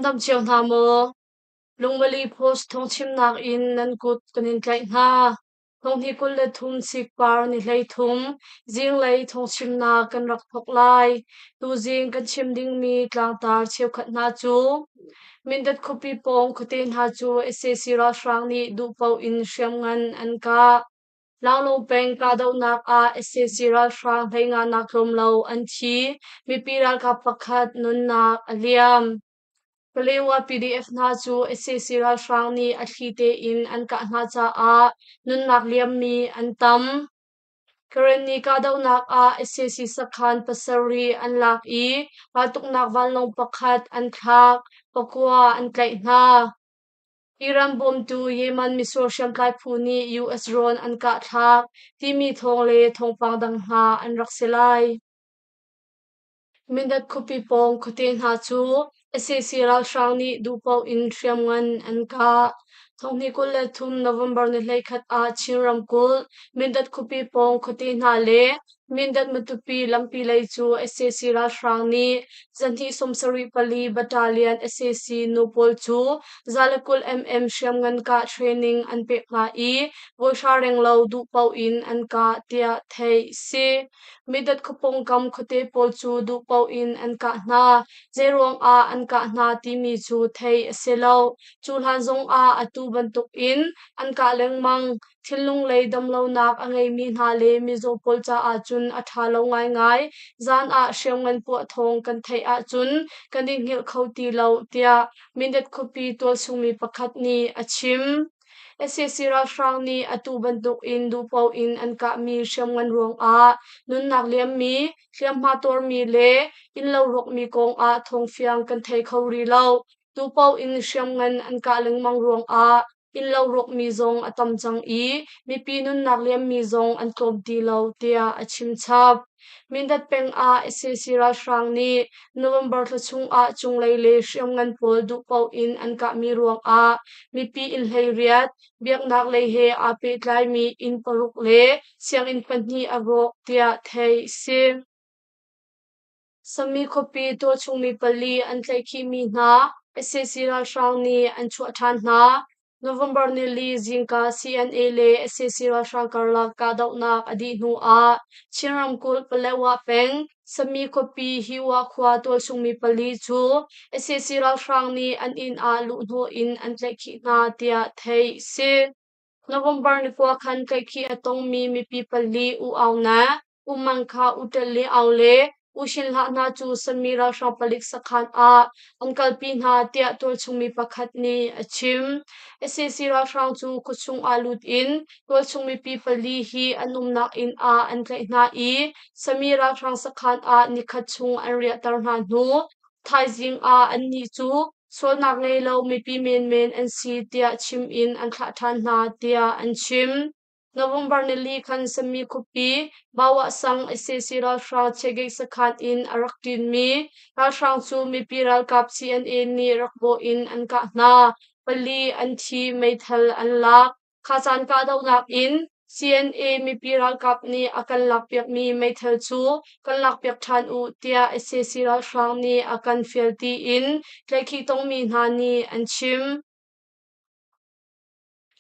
Nan dam cio hna maw? Lungmali Post thawngchimnak in nan kut kan in tlaih hna. Thonghnih 23 sikpar ni 13 zinglei thawngchimnak kan rak thawk lai. Tuzing kan chim dingmi tlangtar cheukhat hna cu Mindat khuapi pawng khuate hna cu sac ralhrang nih duhpaoh in hriamngan an kah. Lailawng peng kahdohnak ah sac ralhrang hleinganak tlawm lo an thi. Mipi ralkap pakhat nunnak a liam. Kalewa PDF hna cu sac ralhrang nih a thli tein an kah hna caah nunnak liammi an tam. Karenni kahdohnak ah sac sakhan pasarih an lak i raltuknak vanlawng pakhat an thlak, pakua an tlaih hna. Iran bawmtu Yemen misual hriamtlai phu nih US drone an kahthlak timi thawng le thawngpang dang hna an rak si lai. Mindat khuapi pawng khuate hna cu sac ralhrang nih duhpaoh in hriamngan an kah. Thonghnih 23 November ni 11 ah Chin ramkulh Mindat khuapi pawng khuate hna le Mindat Matupi lampi lei cu sac ralhrang nih zanhnih 74 Battalion sac nu pawl cu 120 mm hriamngan kah training an pek hna i voihra renglo duhpaoh in an kah tiah theih a si. Mindat khuapawngkam khuate pawl cu duhpaoh in an kah hna. Zeiruang ah an kah hna timi cu theih a si lo. Cu hlan zongah atu bantukin an kah lengmang. Thinlung lei damlonak a ngeimi hna le mizaw pawl caah cun a ṭha lo ngaingai. Zan ah hriamngan puah thawng kan theih ahcun kan i hngilh kho ti lo, tiah Mindat khuapi tualchungmi pakhat nih a chim. Sac ralhrang nih atu bantukin duhpaoh in an kahmi hriamngan ruangah nunnak liammi, hliamhma tuarmi le innlo rawkmi kongah thawngfiang kan thei kho rih lo. Tupaoh in hriamngan an kah lengmang ruangah innlo rawkmi zong a tam cang i mipi nunnak liammi zong an tlawm ti lo, tiah a chimchap. Mindat peng ah sac ralhrang nih November thla chungah cunglei le hriamngan pawl duhpaoh in an kahmi ruangah mipi inn 18, biaknak lei he aa pehtlaimi inn paruk le sianginn pahnih a rawk tiah theih a si. Sami khuapi tualchungmi pali an tlaihkhihmi hna sac ralhrang nih an chuah ṭhan hna. November nili zingka CNA le sac ralhrang karlak kahdohnak a dih hnu ah Chin ramkulh Paletwa peng Sami khuapi Hiwa khua tualchungmi pali cu sac ralhrang nih an inn ah luhhnawh in an tlaihkhih hna tiah theih a si. November ni kua khan tlaihkhih a tongmi mipi pali U Aung Na, U Mang Kha, U Ṭet Le Aung le U Shin Hlah hna cu Sami ralhrang palik sakhan ah an kalpi hna tiah tualchung mi pakhat nih a chim. Sac ralhrang cu khuachung ah lut in tualchung mipi pali hi an umnak inn ah an tlaih hna i Sami ralhrang sakhan ah nikhat chung an riahter hna hnu thaizing ah annih cu sualnak ngei lo mipi menmen an si tiah chim in an thlah ṭhan hna tiah an chim. November nili khan Sami khuapi Bawah sang sac ralhrang Chegek sakhan in a rak ṭinmi ralhrang cu mipi ralkap CNA nih rak bawh in an kah hna. Pali an thi, meithal an lak. Kha caan kahdohnak in CNA mipi ralkap nih a kan lakpiakmi meithal cu kan lakpiak ṭhan u tiah sac ralhrang nih a kan fial tiin tlaihkhih tongmi hna nih an chim.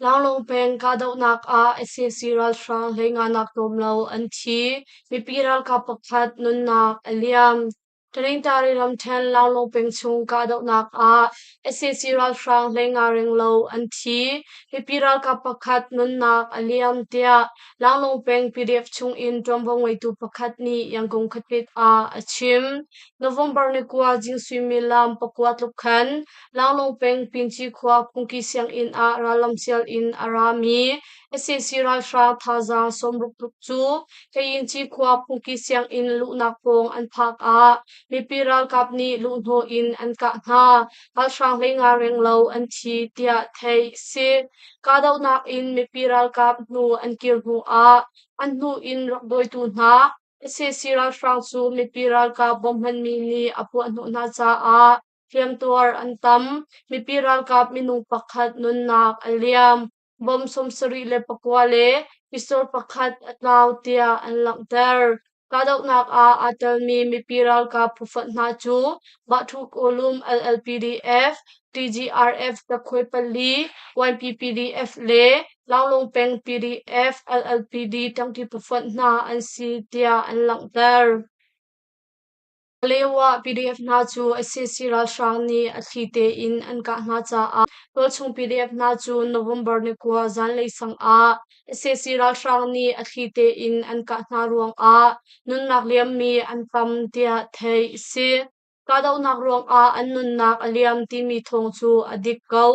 Lailawng peng kahdohnak ah sac ralhrang hleinganak tlawm lo an thi. Mipi ralkap pakhat nunnak a liam. Taningtari ramṭhen Lailawng peng chung kahdohnak ah sac ralhrang hleinga renglo an thi. Mipi ralkap pakhat nunnak a liam tiah Lailawng peng PDF chungin ṭuanvo ngeitu pakhat nih Yangon khuapit ah a chim. November ni kua zing suimilam pakua tluk khan Lailawng peng Pinci khua phungki sianginn ah rallam sial in a rami sac ralhrang thazaang 60 tluk cu Kayinci khua phungki sianginn luhnak pawng an phak ah mipi ralkap nih luhhnawh in an kah hna. Ralhrang hleinga renglo an thi tiah theih a si. Kahdohnak in mipi ralkap hnu an kir hnu ah an hnu in rak dawitu hna sac ralhrang cu mipi ralkap bawmhmanmi nih a puahhnawh hna caah hliamtuar an tam. Mipi ralkap minung pakhat nunnak a liam. Bom 79 le pistol pakhat a tlau tiah an langhter. Kahdohnak ah aa telmi mipi ralkap phufonh hna cu Bahthu Kawlum LLPDF, TGRF Takhuai pali, YPPDF le Launglung peng PDF LLPD ṭangṭi phufonh hna an si tiah an langhter. Kalewa PDF hna cu sac ralhrang nih a thli tein an kah hna caah tualchung PDF hna cu November ni 9 zanlei sang ah sac ralhrang nih a thli tein an kah hna ruangah nunnak liammi an tam tiah theih a si. Kahdohnak ruangah an nunnak a liam timi thawng cu a dik ko.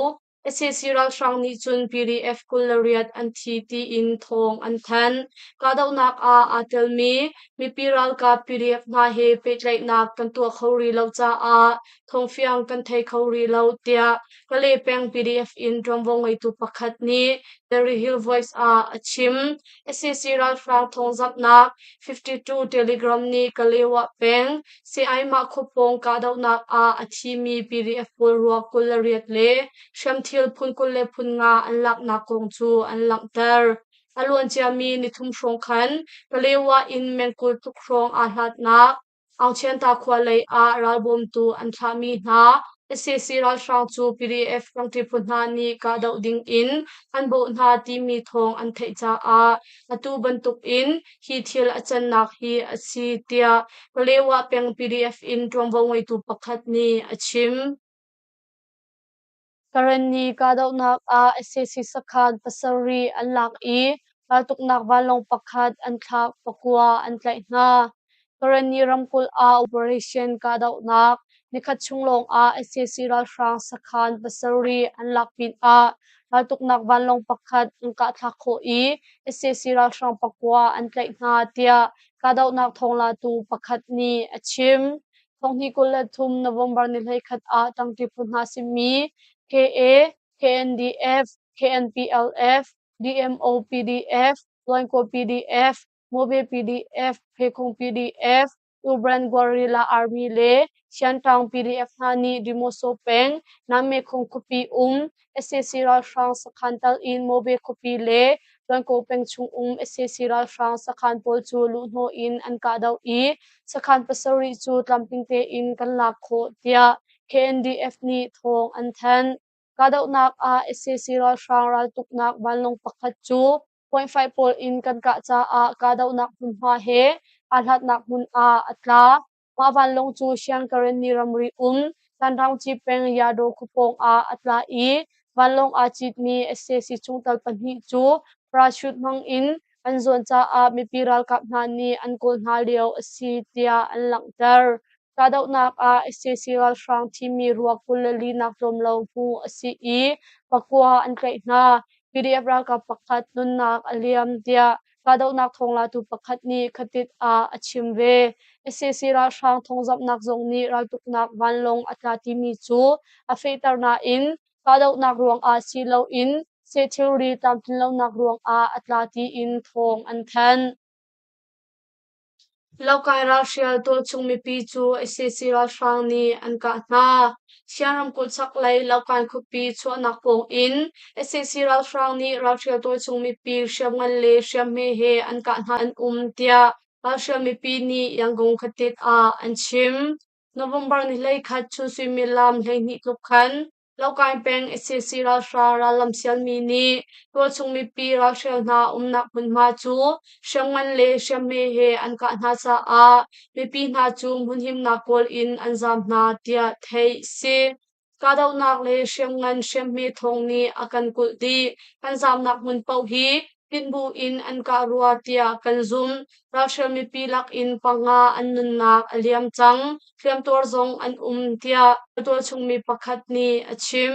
Sac ralhrang nih cun PDF 28 an thi tiin thawng an thanh. Kahdohnak ah aa telmi mipi ralkap PDF hna he pehtlaihnak kan tuah kho rih lo caah thawngfiang kan thei kho rih lo tiah Kalay peng PDF in ṭuanvo ngeitu pakhat nih The Hill Voice ah a chim. Sac ralhrang thawngzamhnak 52 Telegram nih Kalewa peng Saimah khuapawng kahdohnak ah a thimi PDF pawl ruak 28 le hriamthil phun 25 an laknak kong cu an langhter. A luanciami nithum hrawng khan Kalewa in meng 20 tluk hrawng aa hlatnak Aungchianta khua lei ah ralbawmtu an thlahmi hna sac ralhrang cu PDF rangṭi phu hna nih kahdoh ding in an bawh hna timi thawng an theih caah atu bantuk in hi thil a cannak hi a si tiah Kalewa peng PDF in ṭuanvo ngeitu pakhat nih a chim. Karenni kahdohnak ah sac sakhan pasarih an lak i raltuknak vanlawng pakhat an thlak, pakua an tlaih hna. Karenni ramkulh ah operation kahdohnak nikhat chung lawng ah sac ralhrang sakhan pasarih an lak pinah raltuknak vanlawng pakhat an kahthlak khawh i sac ralhrang pakua an tlaih hna tiah kahdohnak thawnglatu pakhat nih a chim. Thonghnih 23 November ni 11 ah ṭangṭi phu hna simi KA, KNDF, KNPLF, DMO PDF, Luankaw PDF, Mobe PDF, Phekhung PDF, Ubran Guerrilla Army le Siantang PDF hna nih Demoso peng, Nammekhung khuapi um sac ralhrang sakhan tal in Mobe khuapi le Luankaw peng chung um sac ralhrang sakhan pawl cu luhhnawh in an kahdoh i sakhan pasarih cu tlamtling tein kan lak khawh tiah KNDF nih thawng an thanh. Kahdohnak ah sac ralhrang raltuknak vanlawng pakhat cu .5 pawl in kan kah caah kahdohnak hmunhma he aa hlatnak hmun ah a tla. Mah vanlawng cu Siang Karenni ramri um Tanraungci peng Yadaw khuapawng ah a tla i vanlawng aa citmi sac chungtel pahnih cu parachute hmang in an zuan caah mipi ralkap hna nih an kawl hna lio a si tiah an langhter. Kahdohnak ah sac ralhrang thimi ruak 24 nak tlawm lo hmuh a si i pakua an tlaih hna. PDF ralkap pakhat nunnak a liam tiah kahdohnak thawnglatu pakhat nih khatit ah a chim ve. Sac ralhrang thawngzamhnak zong nih raltuknak vanlawng a tla timi cu a fehter nain kahdohnak ruangah si loin seh thilri tlamtlinlonak ruangah a tla tiin thawng an thanh. Lokai ralhrial tualchung mipi cu sac ralhrang nih an kah hna. Sian ramkulh chaklei Lokai khuapi chuahnak pawng in sac ralhrang nih ralhrial tualchung mipi hriamngan le hriamhme he an kah hna an um tiah ralhrial mipi nih Yangon khuatit ah an chim. November ni 11 chun suimilam 12 tluk khan Lokai peng sac ralhrang rallam sialmi nih tualchung mipi ralhrial hna umnak hmunhma cu hriamngan le hriamhme he an kah hna caah mipi hna cu hmunhimnak kawl in an zaam hna tiah theih a si. Kahdohnak le hriamngan hriamhme thawng nih a kan kulh dih. Kan zaamnak hmun paoh hi tinhbu in an kah rua tiah kan zumh. Ralhrial mipi lakin panga an nunnak a liam cang. Hliamtuar zong an um tiah tualchung mi pakhat nih a chim.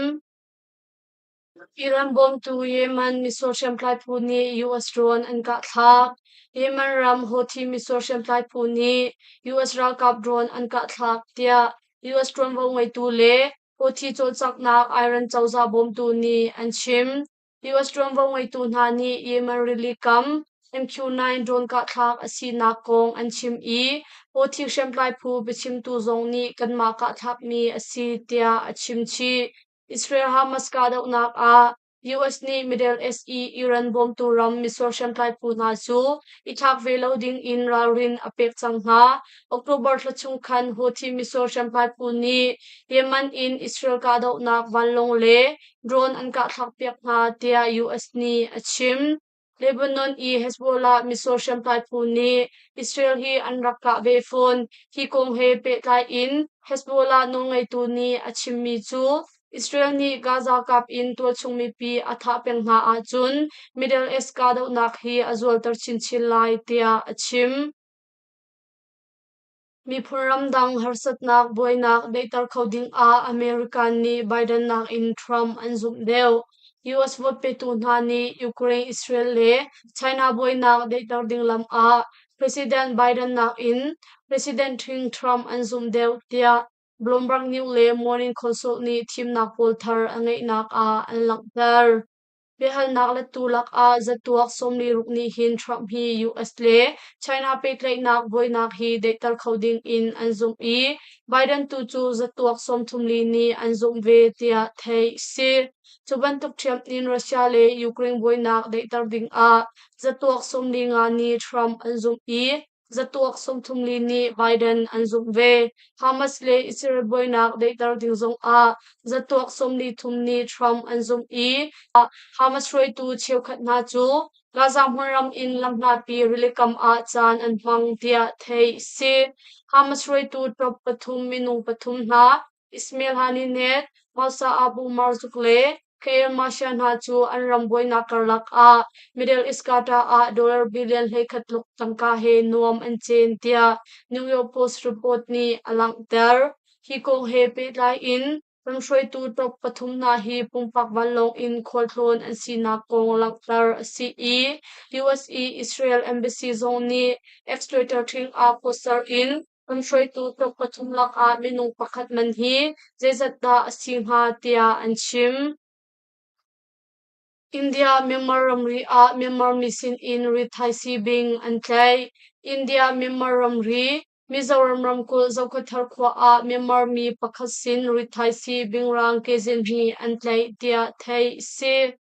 Iran bawmtu Yemen misual hriamtlai phu nih US drone an kahthlak. Yemen ram Houthi misual hriamtlai phu nih US ralkap drone an kahthlak tiah US ṭuanvo ngeitu le Houthi cawlcanghnak Iran cozah bawmtu nih an chim. US ṭuanvo ngeitu hna nih Yemen rili kam MQ-9 drone kahthlak a sinak kong an chim i Houthi hriamtlai phu biachimtu zong nih kanmah kahthlakmi a si tiah a chim chih. Israel-Hamas kahdohnak ah. US nih Middle East i Iran bawmtu ram misual hriamtlai phu hna cu i thlak ve lo ding in ralrin a pek cang hna. October thla chung khan Houthi misual hriamtlai phu nih Yemen in Israel kahdohnak vanlawng le drone an kahthlakpiak hna tiah US nih a chim. Lebanon i Hezbollah misual hriamtlai phu nih Israel hi an rak kah ve fawn. Hi kong he pehtlai in Hezbollah nawlngeitu nih a chimmi cu Israel nih Gaza kap in tualchung mipi a thah peng hna ahcun Middle East kahdohnak hi a zualter chinchin lai tiah a chim. Miphun ramdang harsatnak buainak daihter kho dingah American nih Biden nakin Trump an zumh deuh. US vote petu hna nih Ukraine, Israel le China buainak daihter ding lam ah President Biden nakin President Trump an zumh deuh tiah Bloomberg News le Morning Consult nih thimnak pawl thar a ngeihnak ah an langhter. Biahalnak lettu lakah zatuak 46 nih hin Trump hi US le China pehtlaihnak buainak hi daihter kho ding in an zumh i Biden tu cu zatuak 34 nih an zumh ve tiah theih si. Cu bantuk ṭhiam in Russia le Ukraine buainak daihter dingah zatuak 45 nih Trump an zumh i zatuak 34 nih Biden an zumh ve. Hamas le Israel buainak daihter ding zongah zatuak 43 nih Trump an zumh i Hamas hruaitu cheukhat hna cu Gaza hmunram in lamhlatpi rilikam ah caan an hmang tiah theih si. Hamas hruaitu top pathum minung pathum hna Ismail Haniyeh, Moussa Abu Marzouk le Khair Masha hna cu an ram buainak karlak ah Middle East Qatar ah dollar billion 11 tluk tangka he nuam an cen tiah New York Post report nih a langhter. Hi kong he pehtlai in ram hruaitu top pathum hna hi pumpak vanlawng in khualtlawn an sinak kong langhter a si i US i Israel embassy zong nih X-Twitter ṭhing ah poster in Kan hruaitu tluk pathum lakah minung pakhat man hi zeizat dah a si hnga tiah an chim. India Myanmar ramri ah Myanmar mi sinin rithaisii bing an tlaih. India Myanmar ramri Mizoram ramkulh Zokhawthar khua ah Myanmar mi pakhat sin rithaisii bingrang kezin hnih an tlaih tiah theih a si.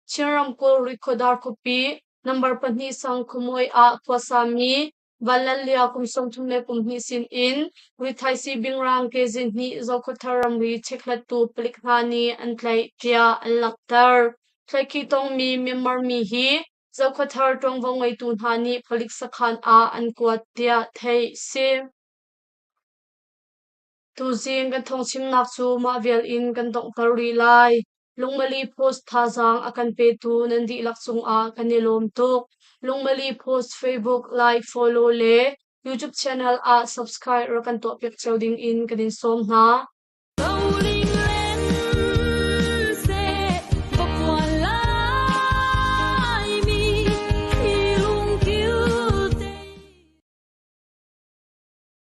Chin ramkulh Rikhuadar khuapi number 2 sang khuamuai ah khuasami Vanlallia kum 32 sinin rithaisii bingrang kezin hnih Zokhawthar ramri chekhlattu palik hna nih an tlaih tiah an langhter. Tlaihkhih tongmi Myanmar mi hi Zokhawthar ṭuanvo ngeitu hna nih palik sakhan ah an kuat tiah theih a si. Tuzing kan thawngchimnak cu mah vial in kan donghter rih lai. Lungmali Post thazaang a kan petu nan dihlak cungah kan i lawm tuk. Lungmali Post Facebook like, follow le YouTube channel ah subscribe rak kan tuahpiak cio ding in kan in sawm hna.